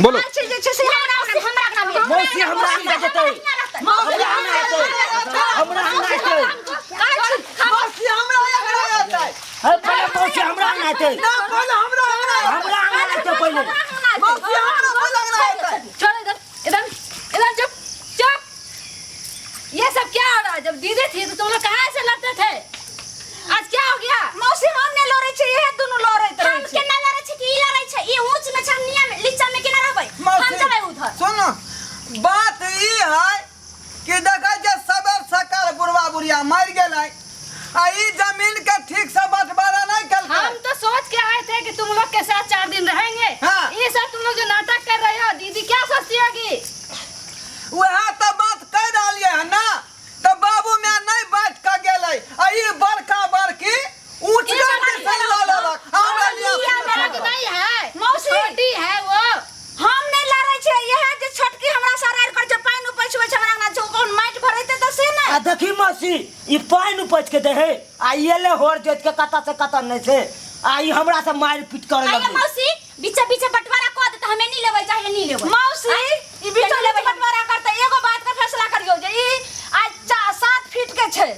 बोलो। छै जे छै से हमरा हमरा अंगना में। मौसी हमरा अंगना जेतै। हमरा अंगना एतै, हमरा अंगना एतै। मौसी हमरा अंगना एतै। हे पहिले मौसी हमरा अंगना एतै। ना, पहिले हमरा अंगना एतै। हमरा अंगना एतै पहिले। मौसी हमरा पहिले अंगना एतै। छोड़, इधर इधर इधर, चुप चुप। ये सब क्या हो रहा है? जब दीदी थी तो तुम लोग कहाँ से लड़ते थे? आज क्या हो गया? मौसी, हम नहि लड़ै छी, इहे दुनू लड़ैत रहै हम छै। केना लड़ै छी कि ई लड़ै छै? ई ऊंच में छै, हम निया में नीचा में केना रहबै? हम मौसी जेबै उधर। सुन, बात ई है कि देखै जे सबेर सकाल बुढ़वा बुढ़िया मरि गेलै आ ई जमीन के ठीक से बंटवारा नहीं केलकै। हम तो सोच के आए थे कि तुम लोग के साथ 4 दिन रहेंगे। हाँ। ये सब तुम लोग जो नाटक कर रहे हो, दीदी क्या सोचती होगी? वएह तऽ बात कहि रहलियै हन ने, तऽ बाबू माय नहि बाँटि कऽ गेलै आ ई बड़का बड़की ऊँच डिसीजन लऽ लेलक हमरा लिए। मेरा तो नहीं है। मौसी। छोटी है वो। हम नहि लड़ै छियै, इहे जे छोटकी हमरा से अरारि करै छै, पानि उपछबै छै हमरा अंगना छै, ओकर माटि भरेतै तऽ से नहि। आ देखी मौसी, ई पानि उपज के दे है आ ई एले होर जोत के कतऽ से कतऽ नहि छै आ ई हमरा से मारि पीट करे आइए लगलै। मौसी, बीचे बीचे बंटवारा कऽ दे तऽ हमे नहीं लेबै, चाहे नहीं लेबै। मौसी, ई बीच में बंटवारा करते, एगो बात के फैसला करियौ जे ई आज 7 फीट के छै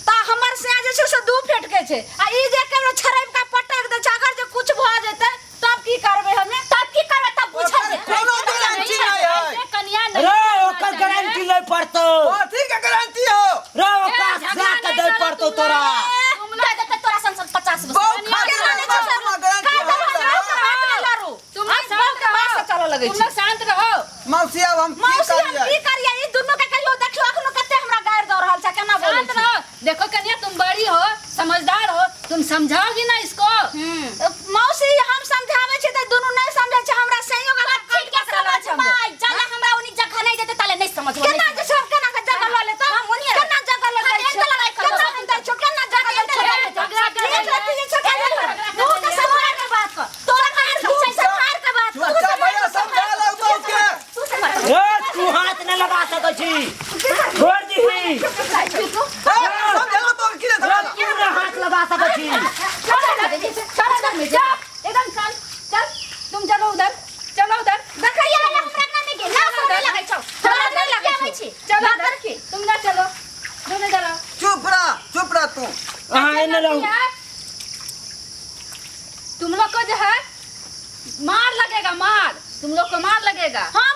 तऽ हमर सिया जे छै से 2 फीट के छै आ ई जे केकरो छड़ैब के पटक दै छै, अगर जे कुछ भऽ जेतै तब की करबै हमे? तब की करबै, तब बुझल ओकर जेतै। कोनो गारंटी नहीं है। ऐसे कन्या नहीं रे होना ओकर चाहिए। गारंटी नहीं पड़तो। कथी के गारंटी हो? रे ओकर झगड़ा साथ नहीं दे करो पड़तो तुम तोरा। लोग। दे देतै तोरा सन सन 50 गो। बहुत कन्या खातिर के है, कोनो गारंटी काहे हो। हमरा बात नहि लड़ू। तुम लोग शांत रहो। चलऽ लगै तुम छै। लोग शांत रहो। मौसी, अब हम की मौसी, हम करियै? की करियै? ई दुनू के कहियो देखियौ, अखनो कते हमरा गारि दऽ रहल छै, केना बोलै शांत छै। रहो। देखो कन्या, तुम बड़ी हो, समझदार हो, तुम समझाओगी ना इसको। मौसी, हम समझाबै छियै तऽ दुनू नहि समझै छै। हमरा संयोग कथी के समझबै? जाले हमरा ओनी जगह नहीं देतै ताले नहीं समझबै। केना जे सब केना के जगह लऽ लेतै? हम ओनिये केना जगह लऽ हम जाइ एक छै? लड़ाई करबै। केना हम दै छौ? केना जगह दै छौ? झगड़ा कर एक रत्ती जे छै केना लड़बै? तू तऽ सम्हार के बात कर, तोरा कहाँ छै? सम्हार के बात कर। चुपचाप भैया, समझा लौ बहू के। तू समझ। रे तू हाथ नहीं लगा सकै छी, छोड़ दीही। ए, समझा लौ बहू के, रे समझा लौ। तू नहीं हाथ लगा सकै छी। चल चल चल, एकदम चल चल, तुम चलो उधर, चलो उधर। देखैया हमरा अंगना में गेल ना सोने लगै छौ, हमरा नहीं लगै छी। चलो उधर, तुम ना चलो, दोनों चलो। चुप रह, चुप रह तू। अहाँ एने रहू। तुम लोग को जो है मार लगेगा, मार, तुम लोग को मार लगेगा। हाँ।